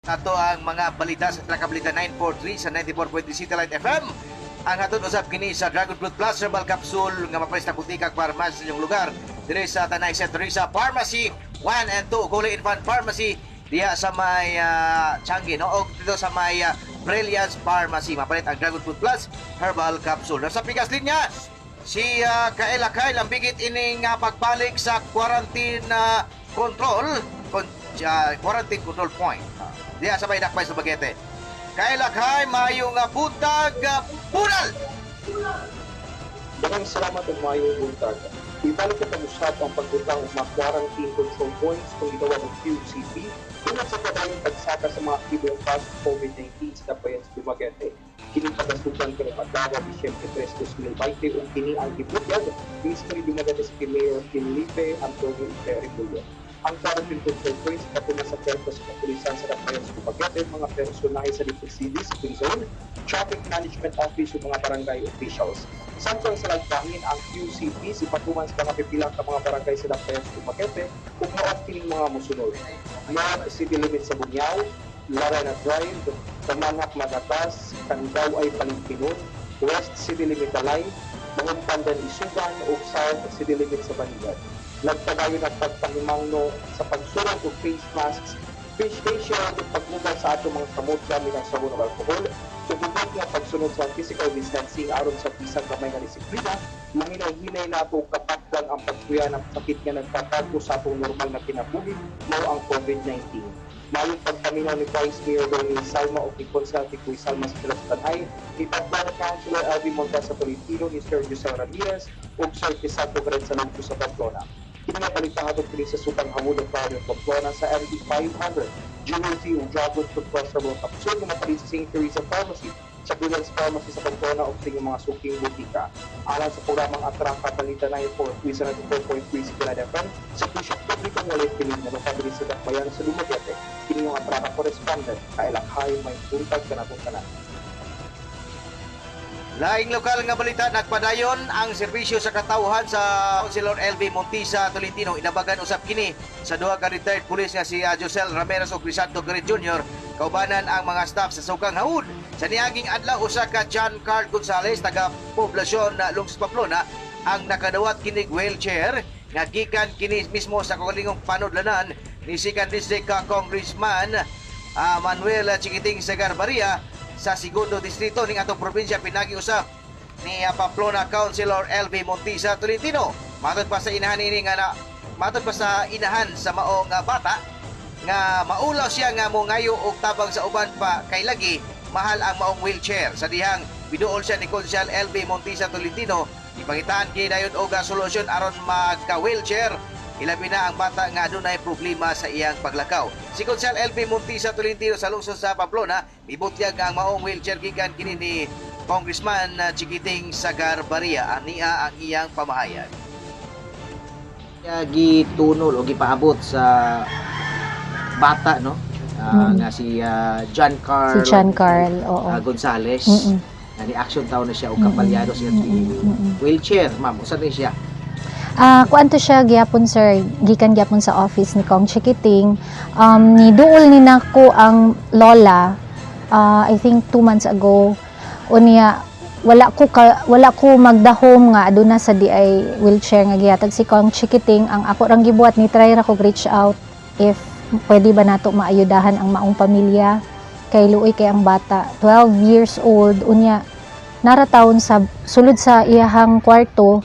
Ato ang mga balita sa Trakabalita 943 sa 94.3 Satellite FM. Ang hatod usab kini sa Dragon Fruit Plus Herbal Capsule nga mapalit sa butika pharmacy sa inyong lugar. Dire sa Tanay St. Teresa Pharmacy 1 and 2, Gulay Infant Pharmacy diha sa may Changi, no, og dito sa may Brilliance Pharmacy mapalit ang Dragon Fruit Plus Herbal Capsule. Nasa pikas linya si Kaela Kyle ang bigit ining pagbalik sa quarantine quarantine control point. Diha sa may Dakbay sa Dumaguete. Kaela Kyle, maayong buntag, bunal! Daghang salamat ug maayong buntag. Ibalik sa pag-usap ang pagbutang og mga quarantine control points kung gitawag og QCP tungod sa padayong pagsaka sa mga aktibong kaso sa COVID-19 sa Dakbayan sa Dumaguete. Kini pagasukan karong adlaw, Disyembre 3, 2020, ug kini ang gibutyag mismo ni Dumaguete City Mayor Felipe Antonio Remulla. Ang quarantine control points patuna sa puerto sa kapulisan sa Dakbayan sa Dumaguete, mga personahe sa Discipline Zone, Traffic Management Office ug mga barangay officials. Samtang sa lagbahin ang QCP si patuman sa mga pipila ka mga barangay sa Dakbayan sa Dumaguete ug mao kining mga mosunod: North City Limits sa Bunyao, Larena Drive, Tamanhak Magatas, Kandaw ay Palimpinon, West City Limit Alay, Mahumpandan Isugan ug South City Limit sa Banigad. Nagpadayon ang pagpahimangno sa pagsulong og face masks, face shield, paghugas sa atong mga kamot gamit ang sabon ug alkohol, ug higit nga pagsunod sa physical distancing aron sa bisan gamay nga disiplina, mahinay-hinay nato kapakdan ang pagkuya ng sakit nga nagkatago sa atong normal na kinabuhi, mao ang COVID-19. Mayong pagpaminaw ni Vice Mayor Donny Salma o ni Konsehal Tikoy Salma sa Pilas Tanay, ni Pamplona Councilor Alvin Montesa Tolentino, ni Sir Jose Ramirez ug Sir Crisanto Garet sa lungsod sa Pamplona. Kini nga balita hatod kini sa Sukang Hawod ng Barrio Pamplona sa MD 500, Jewelry ug Dragon Fruit Plus Herbal Capsule nga mapalit sa St. Teresa Pharmacy, sa Brilliance Pharmacy sa Pamplona ug sa inyong mga suking butika. Alang sa programang Atraka Balita 94.3 sa 94.3 City FM, sa serbisyo publikong walay pilit na lokal sa Dakbayan sa Dumaguete, kini yung Atraka correspondent, Kailak Hay, maayong buntag kanatong tanan. Laing lokal nga balita, nagpadayon ang serbisyo sa katawhan sa Councilor LV Montisa Tolentino. Inabagan usab kini sa duha ka retired police nga si Josel Ramirez ug Crisanto Garit Jr. kaubanan ang mga staff sa Sukang Hawod. Sa niaging adlaw, usa ka John Carl Gonzales taga poblasyon na Lungsod Pamplona ang nakadawat kinig wheelchair nga gikan kini mismo sa kaugalingong panudlanan ni Second District Congressman Manuel Chiquiting Sagarbarria sa segundo distrito ning atong probinsya, pinagi usab ni Pamplona Councilor LV Montisa Tolentino. Matod pa sa inahan sa maong bata nga maulaw siya nga mongayo og tabang sa uban pa kay lagi mahal ang maong wheelchair. Sa dihang biduol siya ni Konsehal LV Montisa Tolentino, ipangitaan kini dayon og solusyon aron magka wheelchair, ilabi na ang bata nga adunay problema sa iyang paglakaw. Si Konsehal LV Montisa Tolentino sa lungsod sa Pamplona mibutyag ang maong wheelchair gikan kini ni Congressman Chiquiting Sagarbarria. Ania ang iyang pamahayag. Gitunol o gipaabot sa bata, no, nga si John Carl Si John Carl, oo. Gonzales na ni action taon na siya og kapalyado siya wheelchair. Ma'am, usa ni siya? Ah, kuan to siya gyapon, sir, gikan gyapon sa office ni Kong Chiquiting. Ni duol ni nako ang lola, I think 2 months ago. Unya wala ko magdahom nga aduna sa di ay wheelchair nga gihatag si Kong Chiquiting. Ang ako rang gibuhat, ni try ra ko reach out if pwede ba nato maayudahan ang maong pamilya kay luoy kay ang bata, 12 years old. Unya nara taon sa sulod sa iyahang kwarto,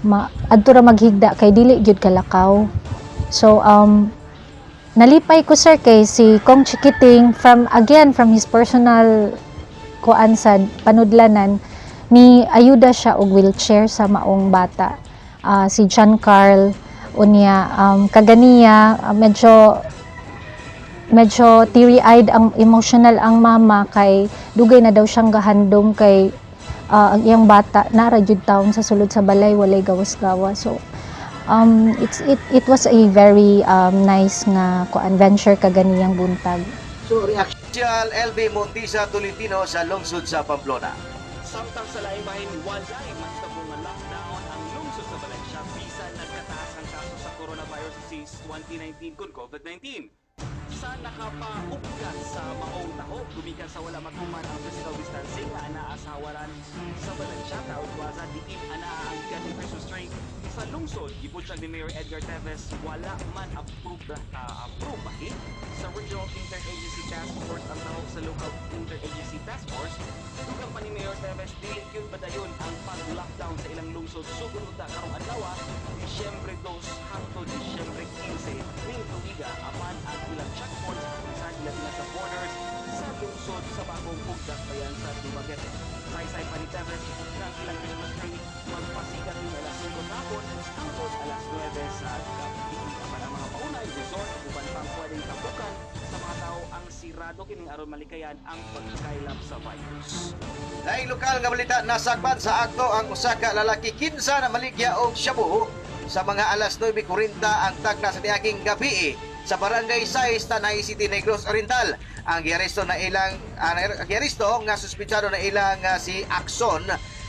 ma adto ra maghigda kay dili gyud kalakaw. So nalipay ko, sir, kay si Kong Chiquiting, from again from his personal kuan sa panudlanan, ni ayuda siya og wheelchair sa maong bata, si John Carl. Unya kaganiya, medyo medyo teary-eyed ang, emotional ang mama kay dugay na daw siyang gahandom kay ang iyang bata nara jud taon sa sulod sa balay, walay gawas-gawas. So it was a very nice nga kuan venture kaganiyang buntag. So reaction LV Montisa Tolentino sa lungsod sa Pamplona. Samtang sa laing bahin, walay mahitabo nga lockdown ang lungsod sa Valencia bisan nagkataas ang kaso sa coronavirus disease 2019 kon COVID-19. Sa nakapaupgat sa Gikan sa wala matuman ang physical distancing nga anaa sa hawaran sa Valencia, Taud Plaza, diin anaa ang giganteng Christmas tree sa lungsod. Gibutyag ni Mayor Edgar Teves, wala man approve sa Regional Interagency Task Force ang tawag sa Local Interagency Task Force. Dugang pa ni Mayor Teves, dili gyud padayon ang pag-lockdown sa ilang lungsod sugod unta karong adlaw, Disyembre 2 hangtod Disyembre 15 ning tuiga, apan ang ilang checkpoints sa kapulisan ilabi sa borders sa lungsod sa Bagong ug Dakbayan sa Dumaguete. Saysay pa ni Teves nga ang ilang Christmas tree magpasikat ning alas 5 sa hapon hangtod alas 9 sa gabi. Apan ang mga paunay, resort ug uban pang pwedeng tabukan sa mga tao ang sirado kining aron malikayan ang pagkaylap sa virus. Laing lokal nga balita, nasakpan sa akto ang usa ka lalaki kinsa na maligya og shabu sa mga alas 9:40 ang tagna sa niaging gabi sa Barangay 6, Tanay City, Negros Oriental. Ang giaresto na ilang ang giaresto nga suspetsado na ilang si Akson,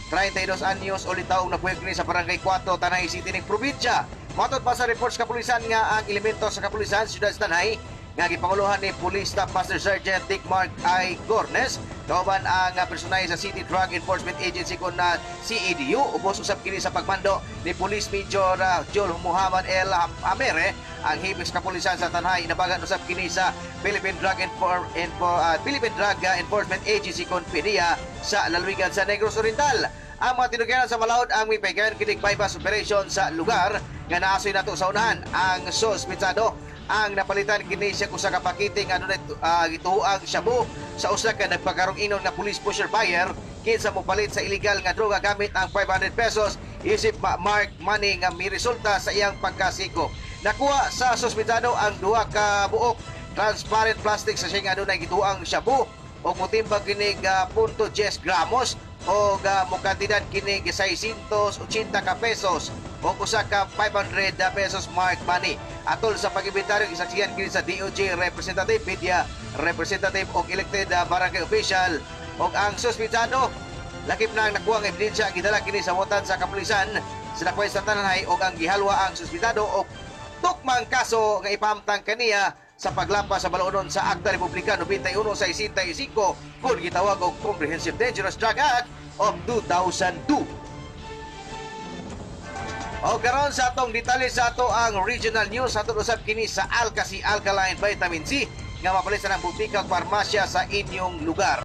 32 anyos o taong nabuhi kini sa Barangay 4, Tanay City ning probinsya. Matod pa sa reports kapulisan nga ang elemento sa kapulisan siyudad sa Tanay nga gipanguluhan ni Police Staff Master Sergeant Dick Mark I. Gornes kauban ang personahe sa City Drug Enforcement Agency kon na CEDU, ubos usab kini sa pagmando ni Police Major Joel Muhammad L. Amere, ang hibis kapulisan sa Tanay. Inabagan usab kini sa Philippine Drug Enforcement Agency kon PDEA sa lalawigan sa Negros Oriental. Ang mga tinuganan sa Malaod ang mipahigayon kinig bypass operation sa lugar nga naasoy nato sa unahan. Ang suspetsado ang napalitan kini siya usa ka pakete nga adunay gituoang shabu sa usa ka nagpakarong inon nga police pusher buyer kinsa mopalit sa illegal nga droga gamit ang 500 pesos isip mark money nga miresulta sa iyang pagkasikop. Nakuha sa suspetsado ang duha ka buok transparent plastic sa nga adunay gituoang shabu og motimbang kinig 0.10 gramos og mokantidad kini 680 ka pesos o usa ka 500 pesos mark money. Atol sa pag-inventaryo, isaksihan kini sa DOJ representative, media representative og elected barangay official, og ang suspetsado lakip na ang nakuha ang ebidensya, gidala kini sa wotan sa kapulisan sa Dakbayan sa Tanay og ang gihalwa ang suspetsado og tukmang kaso nga ipahamtang kaniya sa paglampas sa baloonon sa Akta Republika 9165 kung gitawag og Comprehensive Dangerous Drug Act of 2002. O karon sa atong detalye sa ato ang regional news, ato usab kini sa Alka-C Alkaline Vitamin C nga mapalit sa ng butika ug parmasya sa inyong lugar.